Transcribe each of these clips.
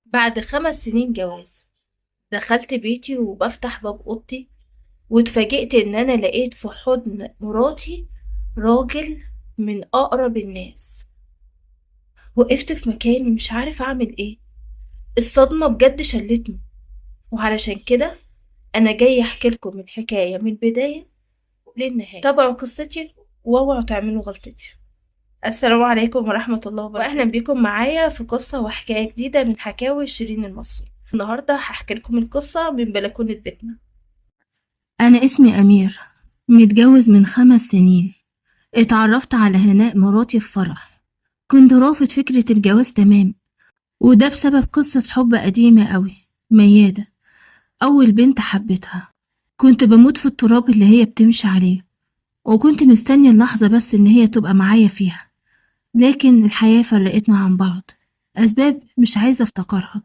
بعد 5 سنين جواز دخلت بيتي وبفتح باب اوضتي، واتفاجئت ان انا لقيت في حضن مراتي راجل من اقرب الناس. وقفت في مكاني مش عارف اعمل ايه، الصدمة بجد شلتني. وعلشان كده انا جاي احكي لكم الحكاية من البداية للنهاية. تابعوا قصتي واوعوا تعملوا غلطتي. السلام عليكم ورحمة الله وبركاته، واهلا بكم معايا في قصة وحكاية جديدة من حكاوي شيرين المصري. النهاردة هحكي لكم القصة من بلكونة بيتنا. أنا اسمي أمير، متجوز من 5 سنين. اتعرفت على هناء مراتي في فرح. كنت رافض فكرة الجواز تمام، وده بسبب قصة حب قديمة قوي، ميادة، أول بنت حبيتها. كنت بموت في التراب اللي هي بتمشي عليه، وكنت مستنية اللحظة بس إن هي تبقى معايا فيها، لكن الحياة فرقتنا عن بعض، أسباب مش عايزة افتكرها.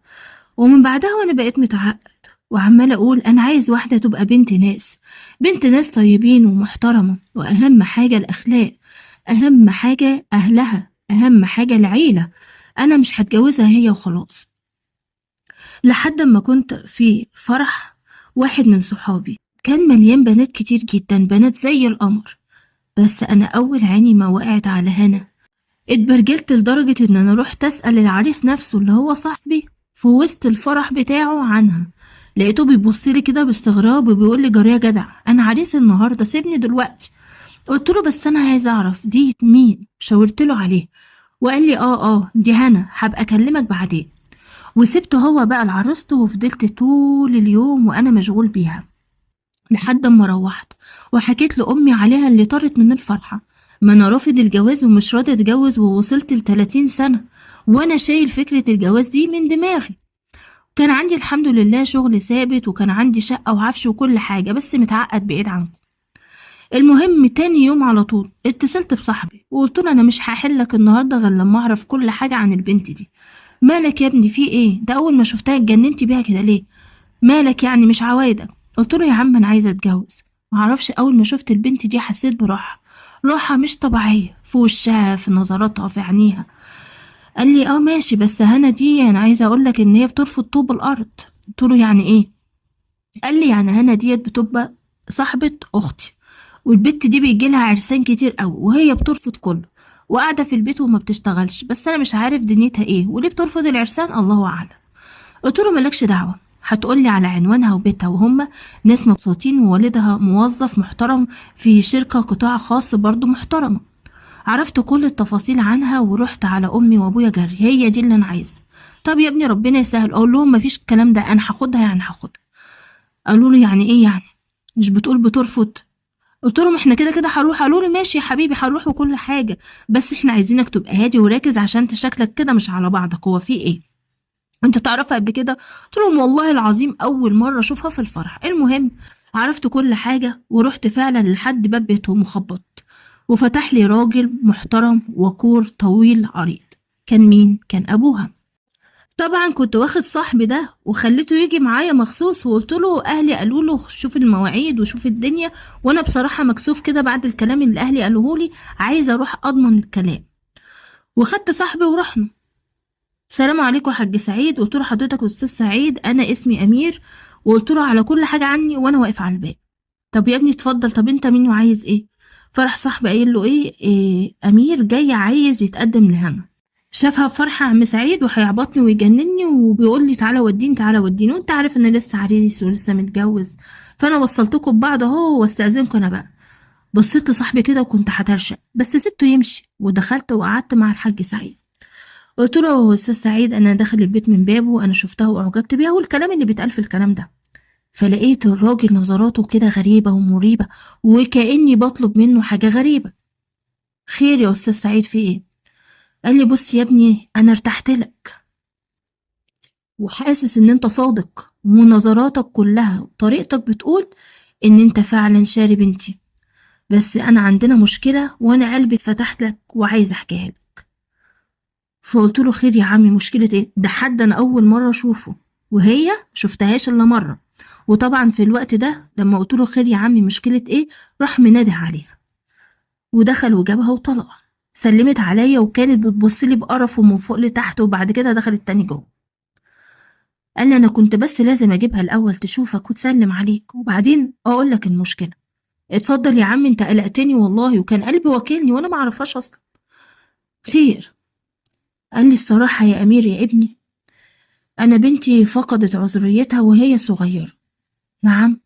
ومن بعدها وأنا بقيت متعقد وعمالة أقول أنا عايز واحدة تبقى بنت ناس، بنت ناس طيبين ومحترمة، وأهم حاجة الأخلاق، أهم حاجة أهلها، أهم حاجة العيلة. أنا مش هتجوزها هي وخلاص. لحد ما كنت في فرح واحد من صحابي، كان مليان بنات كتير جدا، بنات زي القمر، بس أنا أول عيني ما وقعت على هنا اتبرجلت لدرجة إن أنا رحت أسأل العريس نفسه اللي هو صاحبي في وسط الفرح بتاعه عنها. لقيته بيبصلي كده باستغراب وبيقول لي جري يا جدع، أنا عريس النهاردة، سيبني دلوقتي. قلت له بس أنا عايز أعرف دي مين، شاورت له عليه وقال لي آه دي هنا، هبقى أكلمك بعدين. وسبته هو بقى لعروسته، وفضلت طول اليوم وأنا مشغول بيها لحد ما روحت وحكيت لأمي عليها اللي طارت من الفرحة. ما أنا رافض الجواز ومش راضي أتجوز، ووصلت ل30 سنة وأنا شايل فكرة الجواز دي من دماغي. كان عندي الحمد لله شغل ثابت، وكان عندي شقة وعفش وكل حاجة، بس متعقد بعيد عنكم. المهم تاني يوم على طول اتصلت بصاحبي وقلت له أنا مش هحلك النهاردة غير لما أعرف كل حاجة عن البنت دي. مالك يا ابني في ايه؟ ده أول ما شفتها اتجننت بيها كده ليه؟ مالك يعني مش عوايدك؟ قلت له يا عم أنا عايزة أتجوز. معرفش أول ما شفت البنت دي حسيت براحة، راحة مش طبيعية في وشها، في نظراتها، في عينيها. قال لي اه ماشي، بس هنا دي انا عايزه اقول لك ان هي بترفض طوب الارض. قلت له يعني ايه؟ قال لي يعني هنا ديت بتبقى صاحبه اختي، والبت دي بيجي لها عرسان كتير قوي وهي بترفض كله، وقاعده في البيت وما بتشتغلش، بس انا مش عارف دنيتها ايه وليه بترفض العرسان، الله اعلم. قلت له مالكش دعوه، هتقولي على عنوانها وبيتها، وهم ناس مبسوطين، ووالدها موظف محترم في شركه قطاع خاص برضو محترمه. عرفت كل التفاصيل عنها ورحت على امي وابويا جري، هي دي اللي انا عايزها. طب يا ابني ربنا يسهل. اقول لهم مفيش الكلام ده، انا هاخدها يعني هاخدها. قالوا لي يعني ايه يعني؟ مش بتقول بترفض؟ قلت لهم احنا كده كده هروح. قالوا لي ماشي يا حبيبي هروح وكل حاجه، بس احنا عايزينك تبقى هادي وراكز عشان انت شكلك كده مش على بعضك، هو في ايه؟ انت تعرفها قبل كده؟ قلت لهم والله العظيم اول مره اشوفها في الفرح. المهم عرفت كل حاجه ورحت فعلا لحد باب بيتهم وخبطت، وفتح لي راجل محترم وقور طويل عريض. كان مين؟ كان ابوها. طبعا كنت واخد صاحبي ده وخليته يجي معايا مخصوص، وقلت له اهلي قالوا له شوف المواعيد وشوف الدنيا، وانا بصراحه مكسوف كده بعد الكلام اللي اهلي قالوه لي، عايز اروح اضمن الكلام. وخدت صاحبي ورحنا. سلام عليكم يا حاج سعيد. قلت له حضرتك استاذ سعيد، انا اسمي امير، وقلت له على كل حاجه عني وانا واقف على الباب. طب يا ابني اتفضل، طب انت مين وعايز ايه؟ فرح صاحبي قايل له إيه امير جاي عايز يتقدم لهنا. شافها بفرحة عم سعيد وهيعبطني ويجنني وبيقول لي تعالى وديني تعالى وديني، وانت عارف ان لسه عريس ولسه متجوز، فانا وصلتكم ببعض اهو واستأذنكم انا بقى. بصيت لصاحبي كده وكنت هترشق، بس سبته يمشي ودخلت وقعدت مع الحاج سعيد. قلت له استاذ سعيد انا داخل البيت من بابه، انا شفتها واعجبت بيها والكلام اللي بيتقال في الكلام ده. فلقيت الراجل نظراته كده غريبة ومريبة، وكأني بطلب منه حاجة غريبة. خير يا أستاذ سعيد في إيه؟ قال لي بص يا ابني أنا ارتحت لك، وحاسس إن أنت صادق، ونظراتك كلها وطريقتك بتقول إن أنت فعلا شاري بنتي، بس أنا عندنا مشكلة وأنا قلبي اتفتحت لك وعايز أحكيها لك. فقلت له خير يا عمي، مشكلة إيه؟ ده حد أنا أول مرة أشوفه وهي شفتهاش إلا مرة. وطبعا في الوقت ده لما قلت له خير يا عمي مشكلة ايه، راح مناده عليها ودخل وجابها وطلع. سلمت عليا وكانت بتبص لي بقرف ومن فوق لتحت، وبعد كده دخلت تاني جوه. قال لي انا كنت بس لازم اجيبها الاول تشوفك وتسلم عليك وبعدين اقول لك المشكلة. اتفضل يا عم، انت قلقتني والله، وكان قلبي واكلني وانا ما اعرفهاش اصلا. خير؟ قال لي الصراحة يا امير يا ابني، انا بنتي فقدت عذريتها وهي صغيرة. نعم؟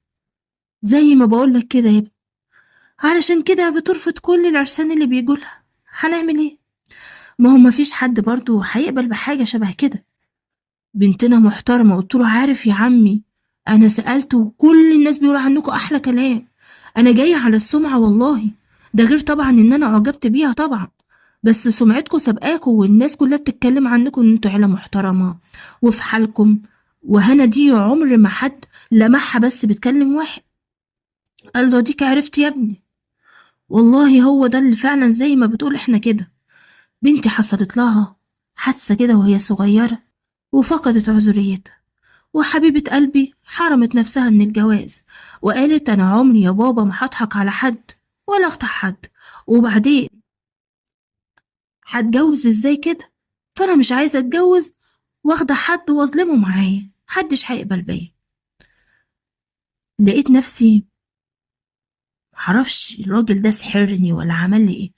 زي ما بقولك كده يا ابني، علشان كده بترفض كل العرسان اللي بيجولها. هنعمل ايه؟ ما هو مفيش حد برضو هيقبل بحاجة شبه كده، بنتنا محترمة. قلت له عارف يا عمي، أنا سألت وكل الناس بيقولوا عنكم أحلى كلام، أنا جاية على السمعة والله، ده غير طبعا إن أنا أعجبت بيها طبعا، بس سمعتكم سابقاكم والناس كلها بتتكلم عنكم إن انتوا عيلة محترمة وفي حالكم، وهنا دي عمر ما حد لمحها بس بتكلم واحد. قال له ديك عرفت يا ابني، والله هو ده اللي فعلا زي ما بتقول احنا كده، بنتي حصلت لها حادثة كده وهي صغيرة وفقدت عذريتها، وحبيبة قلبي حرمت نفسها من الجواز وقالت أنا عمري يا بابا ما هضحك على حد ولا أخطأ حد، وبعدين هتجوز ازاي كده؟ فأنا مش عايزة أتجوز واخدة حد وأظلمه معايا، محدش هيقبل بيا. لقيت نفسي معرفش الراجل ده سحرني ولا عمل لي ايه.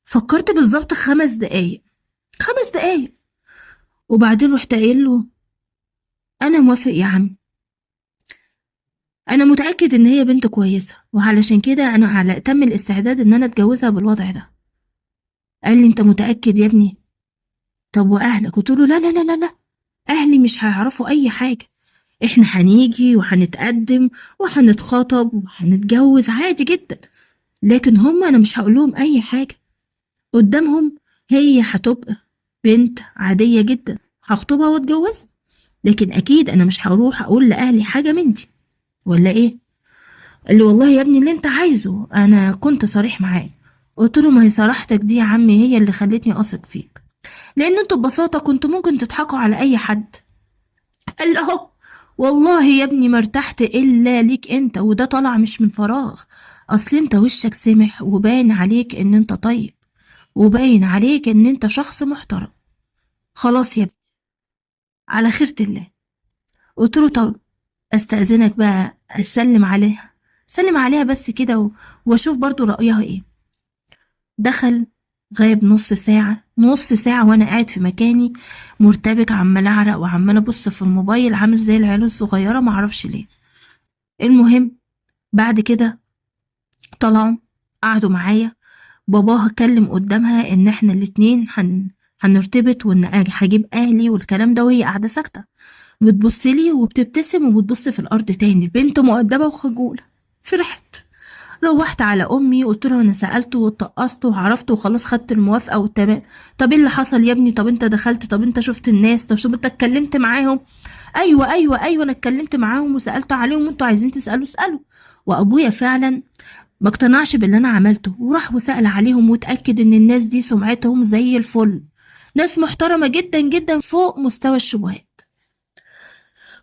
فكرت بالظبط 5 دقايق، 5 دقايق، وبعدين رحت قايل له انا موافق يا عم، انا متأكد ان هي بنت كويسة، وعلشان كده انا على اتم الاستعداد ان انا اتجوزها بالوضع ده. قال لي انت متأكد يا ابني؟ طب واهلك؟ قلت له لا لا لا لا لا، اهلي مش هيعرفوا اي حاجة، احنا هنيجي وهنتقدم وهنتخاطب وهنتجوز عادي جدا، لكن هم انا مش هقول لهم اي حاجة قدامهم، هي هتبقى بنت عادية جدا هخطبها واتجوزها، لكن اكيد انا مش هروح اقول لاهلي حاجة من دي ولا ايه؟ قال لي والله يا ابني اللي انت عايزه، انا كنت صريح معاك. قلت له ما هي صراحتك دي يا عمي هي اللي خلتني اثق فيك، لان انتوا ببساطة كنتوا ممكن تضحكوا على اي حد. قال له اهو والله يا ابني ما ارتحت الا ليك انت، وده طلع مش من فراغ، اصل انت وشك سمح وباين عليك ان انت طيب وباين عليك ان انت شخص محترم. خلاص يا ابني على خيرة الله. قلت له طب استأذنك بقى اسلم عليها، سلم عليها بس كده واشوف برضو رأيها ايه. دخل غايب نص ساعة، نص ساعة وانا قاعد في مكاني مرتبك، عمال اعرق وعمال ابص في الموبايل، عامل زي العيال الصغيرة معرفش ليه. المهم بعد كده طلعوا قعدوا معايا، باباها اتكلم قدامها ان احنا الاتنين هنرتبط وان هجيب اهلي والكلام ده، وهي قاعدة ساكتة بتبص لي وبتبتسم وبتبص في الارض تاني، بنت مؤدبة وخجولة. فرحت، روحت على امي قلت لها انا سالته واتقصت وعرفت وخلاص خدت الموافقة والتمام. طب ايه اللي حصل يا ابني؟ طب انت دخلت؟ طب انت شفت الناس؟ طب انت اتكلمت معاهم؟ ايوه ايوه ايوه انا اتكلمت معاهم وسالت عليهم، وانتوا عايزين تسالوا اسالوا. وابويا فعلا ما اقتنعش باللي انا عملته، وراح وسال عليهم واتاكد ان الناس دي سمعتهم زي الفل، ناس محترمه جدا جدا فوق مستوى الشبهات.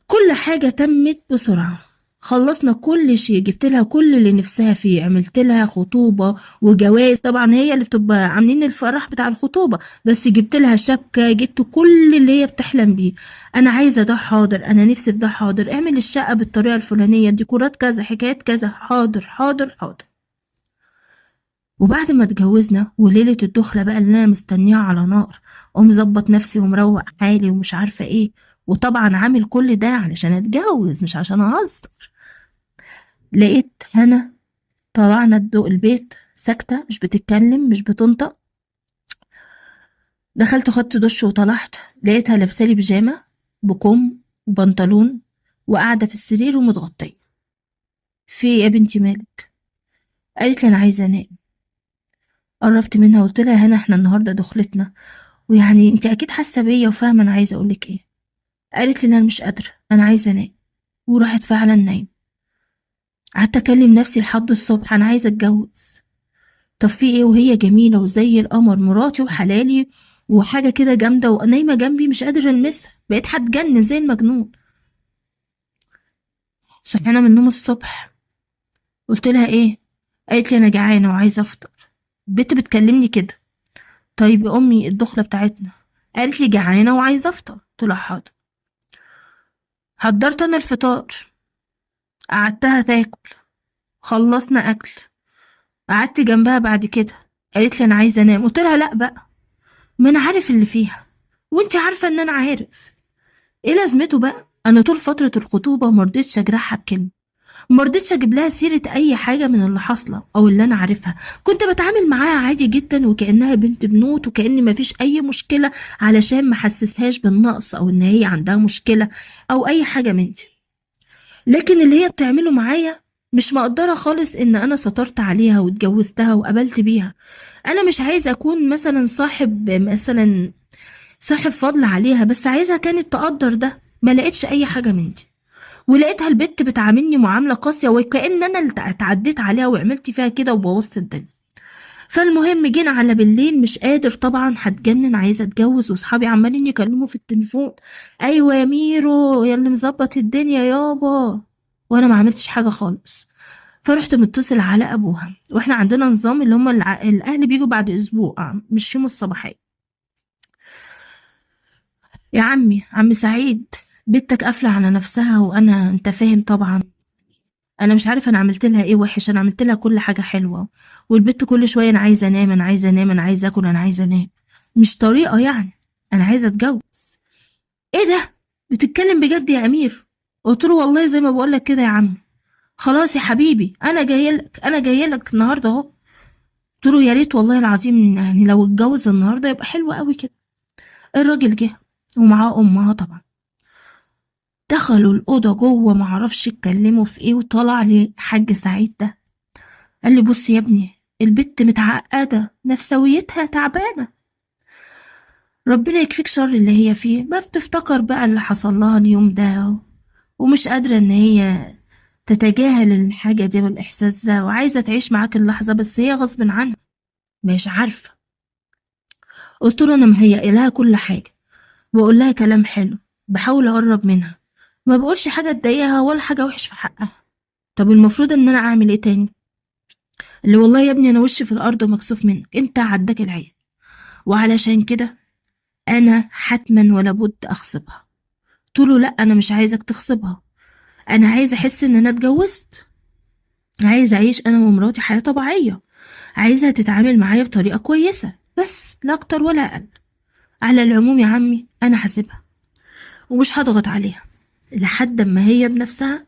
كل حاجة تمت بسرعة، خلصنا كل شيء، جبت لها كل اللي نفسها فيه، عملت لها خطوبة وجواز، طبعا هي اللي بتبقى عاملين الفرح بتاع الخطوبة، بس جبت لها شبكة، جبت كل اللي هي بتحلم بيه. انا عايزة ده حاضر، انا نفسي في ده حاضر، اعمل الشقة بالطريقة الفلانية، ديكورات كذا، حكايات كذا، حاضر حاضر حاضر. وبعد ما اتجوزنا وليلة الدخلة بقى اللي انا مستنيها على نار، ومظبط نفسي ومروق حالي ومش عارفة ايه، وطبعا عامل كل ده علشان اتجوز مش عشان اهزر. لقيت هنا طلعنا الضوء البيت ساكتة، مش بتتكلم مش بتنطق. دخلت خدت دش وطلعت، لقيتها لابسالي بيجامة بكم وبنطلون وقاعدة في السرير ومتغطية. في ايه يا بنتي مالك؟ قالت لي انا عايزة انام. قربت منها وقلت لها هنا احنا النهاردة دخلتنا، ويعني انت اكيد حاسة بيا وفاهمة انا عايزة اقولك ايه. قالت لي انا مش قادرة، انا عايزة انام، وراحت فعلا نايمة. قعدت اكلم نفسي لحد الصبح، انا عايزة اتجوز. طب في ايه وهي جميلة وزي القمر، مراتي وحلالي وحاجة كده جامدة، ونايمة جنبي مش قادرة المسها، بقيت هتجنن زي المجنون. صحينا من النوم الصبح قلت لها ايه؟ قالت لي انا جعانة وعايزة افطر. البت بتكلمني كده. طيب يا امي الدخلة بتاعتنا؟ قالت لي جعانة وعايزة افطر. قلت لها حاضر. حضرت انا الفطار، قعدتها تاكل، خلصنا اكل، قعدت جنبها. بعد كده قالت لي انا عايزه انام. قلت لها لا بقى، ما انا عارف اللي فيها وانت عارفه ان انا عارف، ايه لازمته بقى؟ انا طول فترة الخطوبة مرضتش اجرحها بكلمه، مرضتش اجيب لها سيره اي حاجة من اللي حاصله او اللي انا عارفها. كنت بتعامل معاها عادي جدا وكانها بنت بنوت، وكأن مفيش اي مشكلة، علشان ما حسسهاش بالنقص او ان هي عندها مشكلة او اي حاجة من دي. لكن اللي هي بتعمله معايا مش مقدره خالص ان انا سترت عليها واتجوزتها وقبلت بيها. انا مش عايزه اكون مثلا صاحب فضل عليها، بس عايزها كانت تقدر ده. ما لقيتش اي حاجة من دي، ولقيتها البت بتعاملني معاملة قاسية وكأن انا اللي اتعديت عليها وعملت فيها كده وبوظت الدنيا. فالمهم جينا على بالليل، مش قادر طبعا، هتجنن، عايزه اتجوز، واصحابي عمالين يكلموا في التليفون، ايوه يا ميرو يا اللي مظبط الدنيا يابا، وانا ما عملتش حاجة خالص. فرحت متصل على ابوها، واحنا عندنا نظام اللي هم الاهل بيجوا بعد اسبوع مش يوم الصباحية. يا عمي، عم سعيد، بنتك قافله على نفسها، وانا انت فاهم طبعا، انا مش عارف انا عملت لها ايه وحش، انا عملت لها كل حاجة حلوة، والبت كل شوية انا عايزه انام، انا عايزه انام، انا عايزه اكل، انا عايزه انام، مش طريقه يعني، انا عايزه اتجوز. ايه ده؟ بتتكلم بجد يا امير؟ قلت له والله زي ما بقول لك كده يا عم. خلاص يا حبيبي، انا جاي لك، انا جاي لك النهارده اهو. قلت له يا ريت والله العظيم، يعني لو اتجوز النهارده يبقى حلو قوي كده. الراجل جه ومعاه امها طبعا، دخلوا الأوضة جوه، معرفش اتكلموا في ايه، وطلع لي حاج سعيد ده قال لي بص يا ابني، البت متعقدة، نفسويتها تعبانة، ربنا يكفيك شر اللي هي فيه. ما بتفتكر بقى اللي حصل لها اليوم ده، ومش قادرة ان هي تتجاهل الحاجة دي والإحساس ده، وعايزة تعيش معاك اللحظة، بس هي غصب عنها مش عارفة. قلت له أنا مهيئة لها كل حاجة، بقول لها كلام حلو، بحاول أقرب منها، ما بقولش حاجة تضايقها ولا حاجة وحش في حقها. طب المفروض إن أنا أعمل إيه تاني؟ اللي والله يا ابني أنا وشي في الأرض ومكسوف منك، أنت عداك العين، وعلشان كده أنا حتما ولا بد أغصبها. قلت له لا، أنا مش عايزك تغصبها، أنا عايزة أحس إن أنا اتجوزت، عايزة أعيش أنا ومراتي حياة طبيعية، عايزها تتعامل معايا بطريقة كويسة بس، لا أكتر ولا أقل. على العموم يا عمي أنا هسيبها ومش هضغط عليها لحد ما هي بنفسها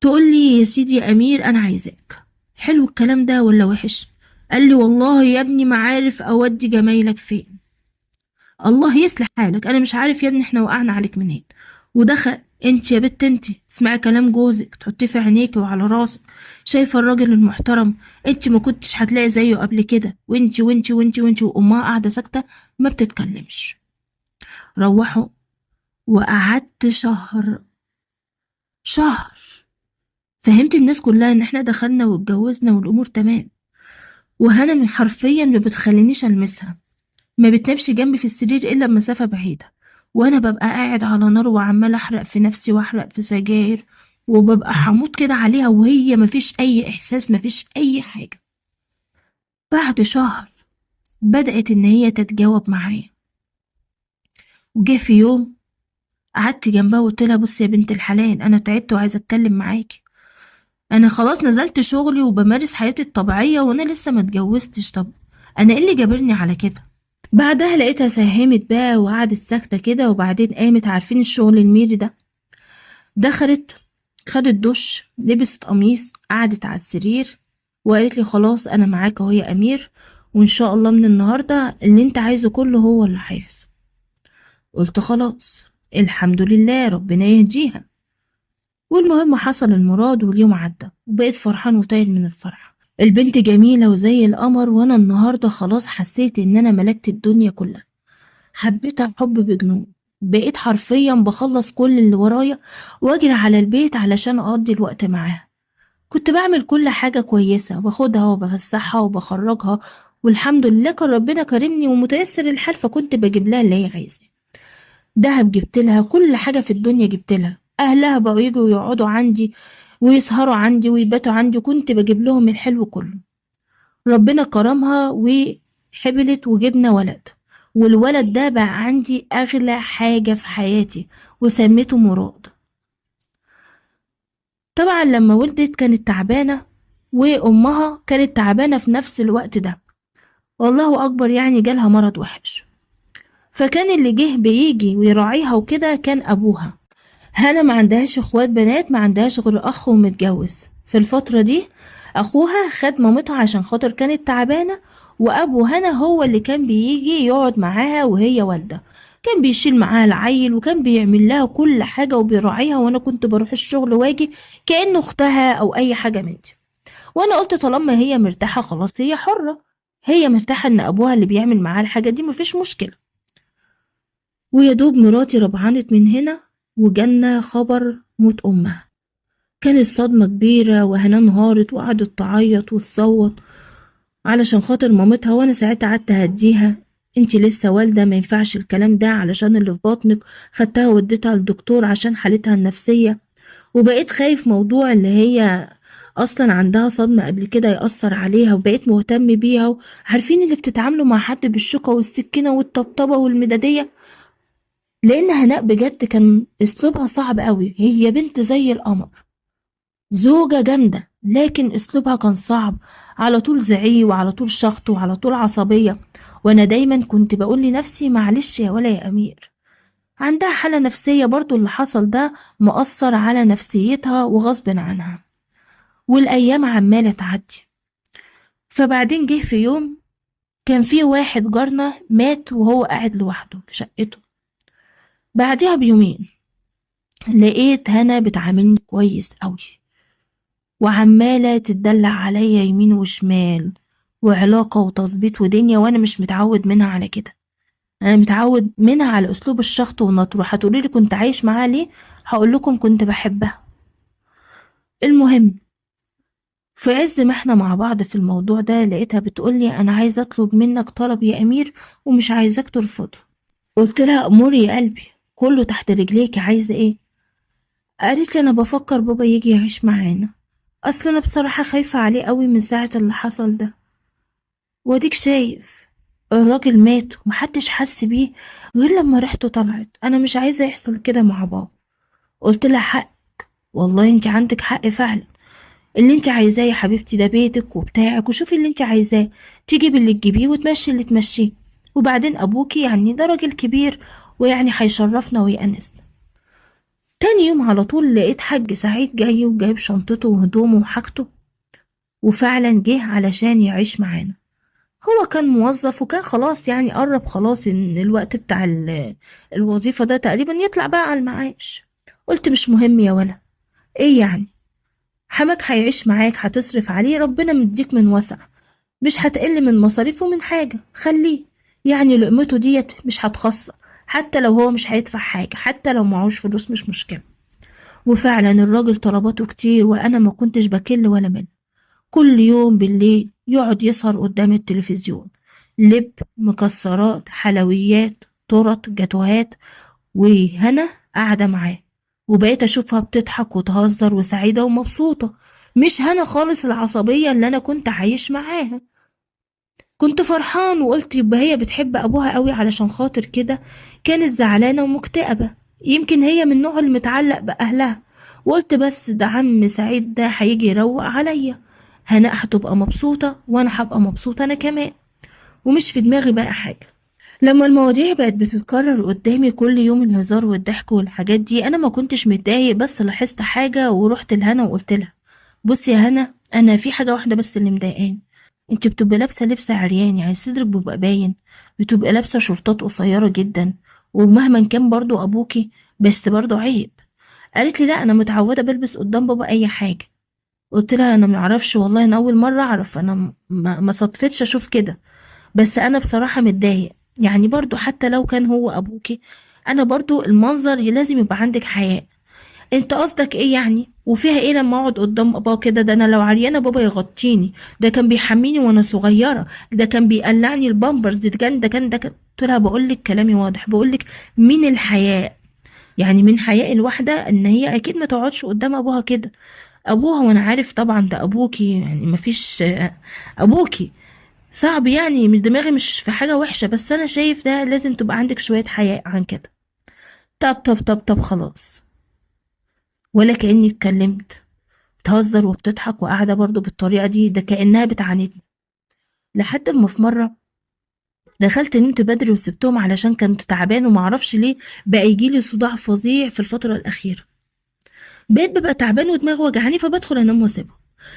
تقول لي يا سيدي يا أمير أنا عايزاك. حلو الكلام ده ولا وحش؟ قال لي والله يا ابني ما عارف أودي جمايلك فين، الله يصلح حالك، أنا مش عارف يا ابني احنا وقعنا عليك منين. ودخل، انت يا بت انت تسمعي كلام جوزك، تحطيه في عينيكي وعلى راسك، شايفه الراجل المحترم، انت ما كنتش هتلاقي زيه قبل كده، وانت وانت وانت وانت. وامها قاعدة ساكته ما بتتكلمش. روحوا، وقعدت شهر شهر فهمت الناس كلها ان احنا دخلنا واتجوزنا والامور تمام، وهنا من حرفيا ما بتخلينيش المسها، ما بتنامش جنبي في السرير الا بمسافه بعيدة، وانا ببقى قاعد على نار وعمال احرق في نفسي واحرق في سجاير، وببقى هموت كده عليها، وهي مفيش اي احساس، مفيش اي حاجة. بعد شهر بدأت ان هي تتجاوب معايا، وجه في يوم قعدت جنبها وقلت لها بصي يا بنت الحلال، انا تعبت وعايزه اتكلم معاكي، انا خلاص نزلت شغلي وبمارس حياتي الطبيعية وانا لسه ما اتجوزتش، طب انا ايه اللي جابرني على كده؟ بعدها لقيتها ساهمت بقى وقعدت ساكتة كده، وبعدين قامت، عارفين الشغل الميري ده، دخلت خدت دش، لبست قميص، قعدت على السرير وقالت لي خلاص انا معاك اهو يا امير، وان شاء الله من النهارده اللي انت عايزه كله هو اللي هيحصل. قلت خلاص الحمد لله ربنا يهديها. والمهم حصل المراد واليوم عدى، وبقيت فرحان وطاير من الفرحة. البنت جميلة وزي القمر، وانا النهاردة خلاص حسيت ان انا ملكت الدنيا كلها، حبيتها حب بجنون، بقيت حرفيا بخلص كل اللي ورايا واجري على البيت علشان اقضي الوقت معاها. كنت بعمل كل حاجة كويسة، باخدها وبفسحها وبخرجها، والحمد لله كان ربنا كرمني ومتيسر الحال، فكنت بجيب لها اللي هي عايزاه. دهب جبت لها، كل حاجة في الدنيا جبت لها. أهلها بقوا يجوا يقعدوا عندي ويسهروا عندي ويباتوا عندي، كنت بجيب لهم الحلو كله. ربنا كرمها وحبلت وجبنا ولد، والولد ده بقى عندي أغلى حاجة في حياتي، وسميته مراد. طبعا لما ولدت كانت تعبانة، وأمها كانت تعبانة في نفس الوقت ده، والله أكبر، يعني جالها مرض وحش. فكان اللي جه بيجي ويراعيها وكده كان أبوها. هنا ما عندهاش اخوات بنات، ما عندهاش غير أخ ومتجوز. في الفترة دي أخوها خد مامتها عشان خاطر كانت تعبانة، وأبو هنا هو اللي كان بيجي يقعد معاها وهي والدة، كان بيشيل معاها العيل وكان بيعمل لها كل حاجة وبيراعيها، وأنا كنت بروح الشغل واجي كأنه أختها أو أي حاجة من دي. وأنا قلت طالما هي مرتاحة خلاص هي حرة، هي مرتاحة إن أبوها اللي بيعمل معاها الحاجة دي، مفيش مشكلة. ويا دوب مراتي ربعنت من هنا وجالنا خبر موت أمها. كانت صدمة كبيرة، وهنا انهارت وقعدت تعيط وتصوت علشان خاطر مامتها. وأنا ساعتها قعدت أهديها، انتي لسه والدة ما ينفعش الكلام ده علشان اللي في بطنك. خدتها ووديتها للدكتور عشان حالتها النفسية، وبقيت خايف موضوع اللي هي أصلا عندها صدمة قبل كده يأثر عليها، وبقيت مهتم بيها. عارفين اللي بتتعاملوا مع حد بالشوكة والسكينة والطبطبة والمدادية، لأن هناء بجد كان أسلوبها صعب قوي. هي بنت زي القمر، زوجة جامدة، لكن أسلوبها كان صعب، على طول زعيق وعلى طول شخط وعلى طول عصبية. وأنا دايما كنت بقول لنفسي معلش يا ولا يا أمير، عندها حالة نفسية برضو، اللي حصل ده مؤثر على نفسيتها وغصب عنها. والأيام عمالة تعدي. فبعدين جه في يوم كان في واحد جارنا مات وهو قاعد لوحده في شقته. بعدها بيومين لقيت هنا بتعاملني كويس قوي، وعمالة تتدلع عليا يمين وشمال، وعلاقة وتظبيط ودنيا، وانا مش متعود منها على كده. انا متعود منها على اسلوب الشخط والنطر. هتقولي لي كنت عايش معاها ليه؟ هقول لكم كنت بحبها. المهم في عز ما احنا مع بعض في الموضوع ده، لقيتها بتقولي انا عايزه اطلب منك طلب يا امير ومش عايزاك ترفضه. قلت لها اموري يا قلبي، كله تحت رجليك، عايزه ايه؟ قالت لي انا بفكر بابا يجي يعيش معانا، اصل انا بصراحه خايفه عليه قوي من ساعه اللي حصل ده، واديك شايف الراجل مات ومحدش حس بيه غير لما ريحته طلعت، انا مش عايزه يحصل كده مع بابا. قلت لها حقك والله، انت عندك حق فعلا، اللي انت عايزاه يا حبيبتي ده بيتك وبتاعك، وشوفي اللي انت عايزاه، تجيب اللي تجيبيه وتمشي اللي تمشيه، وبعدين ابوكي يعني ده راجل كبير ويعني هيشرفنا ويأنسنا. تاني يوم على طول لقيت حاج سعيد جاي وجايب شنطته وهدومه وحاجته، وفعلا جه علشان يعيش معانا. هو كان موظف وكان خلاص يعني قرب خلاص ان الوقت بتاع الوظيفة ده تقريبا يطلع بقى على المعاش. قلت مش مهم يا ولا ايه يعني، حماك هيعيش معاك، هتصرف عليه، ربنا مديك من وسع، مش هتقل من مصاريفه من حاجة، خليه يعني لقمته ديت مش هتخسر، حتى لو هو مش هيدفع حاجة، حتى لو معهوش فلوس مش مشكلة. وفعلا الراجل طلباته كتير وانا ما كنتش بكل ولا منه. كل يوم بالليل يقعد يسهر قدام التلفزيون، لب، مكسرات، حلويات، تورت، جاتوهات، وهنا قاعدة معاه، وبقيت أشوفها بتضحك وتهزر وسعيدة ومبسوطة، مش هنا خالص العصبية اللي أنا كنت عايش معاها. كنت فرحان وقلت يبقى هي بتحب أبوها قوي علشان خاطر كده كانت زعلانة ومكتئبة، يمكن هي من النوع اللي متعلق بأهلها. وقلت بس ده عم سعيد ده هيجي يروق عليا، هناء هتبقى مبسوطة وأنا هبقى مبسوطة أنا كمان، ومش في دماغي بقى حاجة. لما المواضيع بقت بتتكرر قدامي كل يوم، الهزار والضحك والحاجات دي، أنا ما كنتش متضايق، بس لاحظت حاجة ورحت لهنا وقلت لها بصي يا هنا، أنا في حاجة واحدة بس اللي مضايقاني، انت بتبقى لابسة لبس عريان، يعني صدرك بيبقى باين، بتبقى لابسة شورتات قصيرة جدا، ومهما كان برضو أبوكي بس برضو عيب. قالت لي لا أنا متعودة بلبس قدام بابا أي حاجة. قلت لها أنا معرفش والله، أنا أول مرة أعرف، أنا ما صدفتش أشوف كده، بس أنا بصراحة متضايق، يعني برضو حتى لو كان هو أبوكي أنا برضو المنظر لازم يبقى عندك حياء. انت قصدك ايه يعني؟ وفيها ايه لما اقعد قدام بابا كده؟ ده انا لو عريانه بابا يغطيني، ده كان بيحميني وانا صغيره، ده كان بيقلعني البامبرز، ده كان ده كان ده كان. قلت لها بقول لك كلامي واضح، بقول لك من الحياء، يعني من حياء الواحده ان هي اكيد ما تقعدش قدام ابوها كده. ابوها وانا عارف طبعا ده ابوكي، يعني مفيش ابوكي صعب، يعني مش دماغي مش في حاجه وحشه، بس انا شايف ده لازم تبقى عندك شويه حياء عن كده. طب طب طب طب خلاص، ولا كأني اتكلمت. بتهزر وبتضحك وقاعدة برضو بالطريقة دي، ده كأنها بتعاندني. لحد ما في مرة دخلت نمت بدري وسبتهم علشان كنت تعبان، ومعرفش ليه بقى يجيلي صداع فظيع في الفترة الأخيرة، بقيت ببقى تعبان ودماغي وجعاني، فبدخل انام واسيبهم.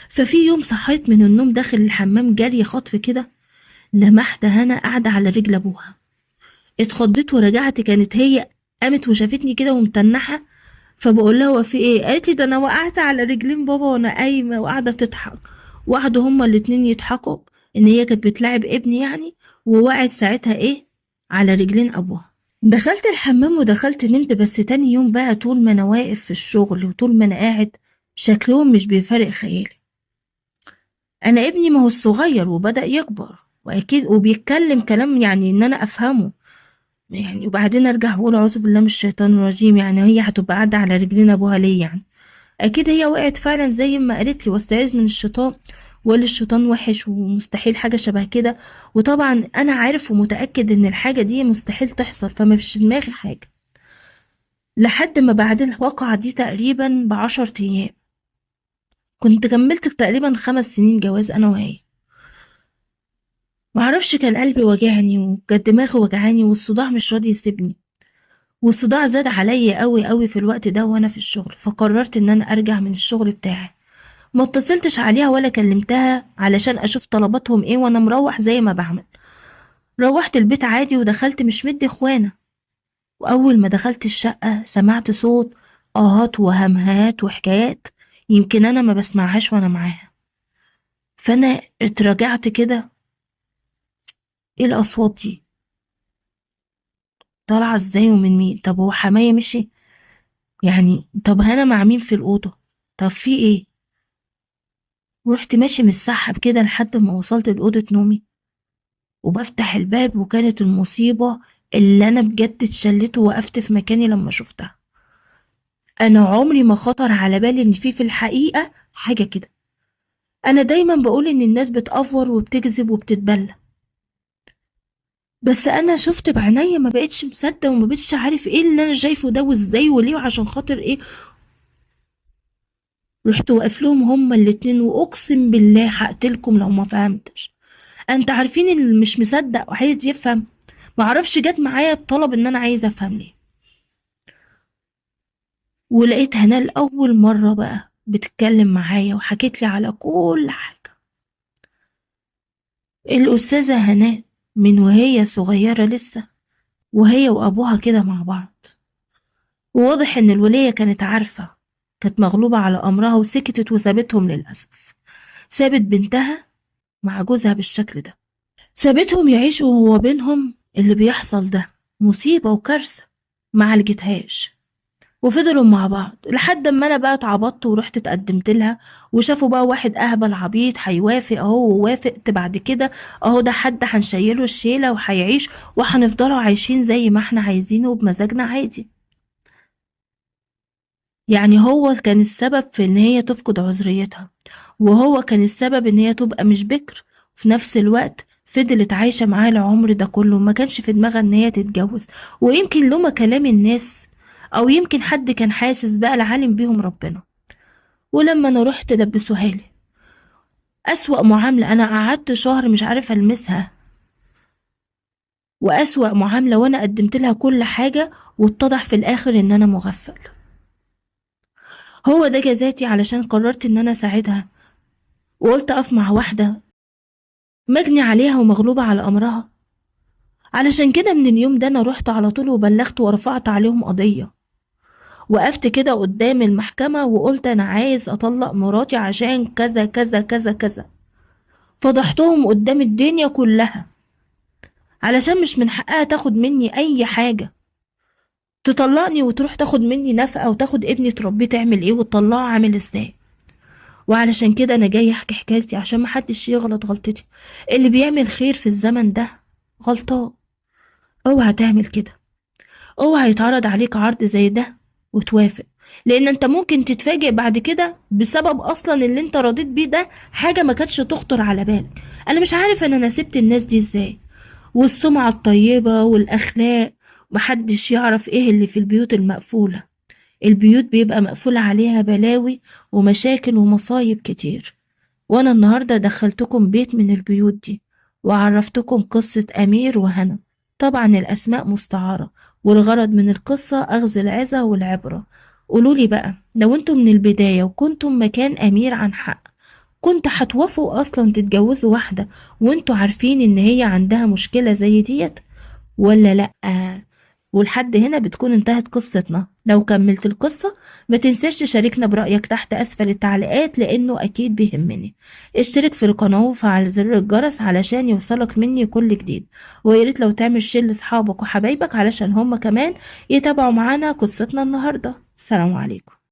ففي يوم صحيت من النوم داخل الحمام جري خطف كده، لمحت هنا قاعدة على رجل ابوها. اتخضيت ورجعت، كانت هي قامت وشافتني كده ومتنحة، فبقول لها هو في ايه؟ قالت لي ده انا وقعت على رجلين بابا وانا قايمة، وقاعدة تضحك، وقعدوا هما الاتنين يضحكوا ان هي كانت بتلاعب ابني يعني، ووقعت ساعتها ايه على رجلين ابوها. دخلت الحمام ودخلت نمت. بس تاني يوم بقى طول ما انا واقف في الشغل وطول ما انا قاعد شكلهم مش بيفارق خيالي. انا ابني ما هو الصغير وبدأ يكبر واكيد وبيتكلم كلام يعني ان انا افهمه يعني، وبعدين ارجع واقول اعوذ بالله من الشيطان الرجيم، يعني هي هتبقى قاعده على رجلين ابوها ليه يعني؟ اكيد هي وقعت فعلا زي ما قالت لي، واستعيذ من الشيطان وقال الشيطان وحش ومستحيل حاجه شبه كده. وطبعا انا عارف ومتاكد ان الحاجه دي مستحيل تحصل، فما فيش دماغي حاجه. لحد ما بعد الواقعه دي تقريبا ب10 ايام، كنت كملت تقريبا 5 سنين جواز انا وهي. معرفش كان قلبي وجعني وكانت دماغي وجعاني، والصداع مش راضي يسيبني، والصداع زاد عليا قوي قوي في الوقت ده وانا في الشغل. فقررت ان انا ارجع من الشغل بتاعي، ما اتصلتش عليها ولا كلمتها علشان اشوف طلباتهم ايه وانا مروح زي ما بعمل. روحت البيت عادي ودخلت مش مدي اخوانا، واول ما دخلت الشقة سمعت صوت اهات وهمهات وحكايات يمكن انا ما بسمعهاش وانا معاها. فانا اتراجعت كده، ايه الاصوات دي طالعه ازاي ومن مين؟ طب هو حماية مشي يعني؟ طب انا مع مين في الاوضه؟ طب في ايه؟ ورحت ماشي من السحب كده لحد ما وصلت لاوضه نومي، وبفتح الباب، وكانت المصيبه اللي انا بجد اتشلت ووقفت في مكاني لما شفتها. انا عمري ما خطر على بالي ان في الحقيقه حاجه كده. انا دايما بقول ان الناس بتأفور وبتكذب وبتتبلى، بس انا شفت بعينيا ما بقتش مصدق وما بقتش عارف ايه اللي انا شايفه ده وازاي وليه وعشان خاطر ايه. رحت واقف لهم هما الاتنين، واقسم بالله هقتلكم لو ما فهمتش. انت عارفين اللي مش مصدق وعايز يفهم، ما اعرفش جت معايا بطلب ان انا عايز افهم ليه. ولقيت هنا الاول مره بقى بتتكلم معايا وحكيت لي على كل حاجه. الاستاذه هناء من وهي صغيرة لسه وهي وأبوها كده مع بعض، وواضح إن الولية كانت عارفة، كانت مغلوبة على أمرها وسكتت وسابتهم للأسف. سابت بنتها مع جوزها بالشكل ده، سابتهم يعيشوا وهو بينهم اللي بيحصل ده مصيبة وكارثة ما عالجتهاش، وفضلوا مع بعض لحد ما انا بقى اتعبطت ورحت اتقدمت لها، وشافوا بقى واحد اهبل عبيط هيوافق اهو، ووافقت بعد كده اهو ده حد هنشيله الشيله وهيعيش وهنفضلوا عايشين زي ما احنا عايزينه وبمزاجنا عادي. يعني هو كان السبب في ان هي تفقد عذريتها، وهو كان السبب ان هي تبقى مش بكر، وفي نفس الوقت فضلت عايشة معاه العمر ده كله، ما كانش في دماغها ان هي تتجوز. ويمكن لما كلام الناس او يمكن حد كان حاسس بقى، العالم بيهم ربنا. ولما انا رحت لبسوها لي اسوأ معاملة، انا قعدت شهر مش عارفة المسها، واسوأ معاملة، وانا قدمت لها كل حاجة، واتضح في الاخر ان انا مغفل. هو ده جزاتي علشان قررت ان انا اساعدها، وقلت اقف مع واحدة مجني عليها ومغلوبة على امرها. علشان كده من اليوم ده انا رحت على طول وبلغت ورفعت عليهم قضية، وقفت كده قدام المحكمة وقلت انا عايز اطلق مراتي عشان كذا كذا كذا كذا. فضحتهم قدام الدنيا كلها، علشان مش من حقها تاخد مني اي حاجة، تطلقني وتروح تاخد مني نفقة وتاخد ابني تربيه تعمل ايه وتطلعه عامل ازاي. وعلشان كده انا جاي احكي حكايتي عشان محدش يغلط غلطتي. اللي بيعمل خير في الزمن ده غلطان، اوعى تعمل كده، اوعى يتعرض عليك عرض زي ده وتوافق، لان انت ممكن تتفاجئ بعد كده بسبب اصلا اللي انت رضيت بيه ده حاجة ما كانتش تخطر على بالك. انا مش عارف انا نسبت الناس دي ازاي، والسمعة الطيبة والاخلاق محدش يعرف ايه اللي في البيوت المقفولة. البيوت بيبقى مقفول عليها بلاوي ومشاكل ومصايب كتير. وأنا النهاردة دخلتكم بيت من البيوت دي وعرفتكم قصة أمير وهنا. طبعا الأسماء مستعارة، والغرض من القصة أخذ العظة والعبرة. قولولي بقى، لو انتم من البداية وكنتم مكان أمير عن حق، كنت هتوافقوا أصلا تتجوزوا واحدة وانتوا عارفين إن هي عندها مشكلة زي ديت ولا لأ؟ ولحد هنا بتكون انتهت قصتنا. لو كملت القصة ما تنساش تشاركنا برأيك تحت أسفل التعليقات، لأنه أكيد بيهمني. اشترك في القناة وفعل زر الجرس علشان يوصلك مني كل جديد، وياريت لو تعمل share لأصحابك وحبايبك علشان هم كمان يتابعوا معانا قصتنا النهاردة. سلام عليكم.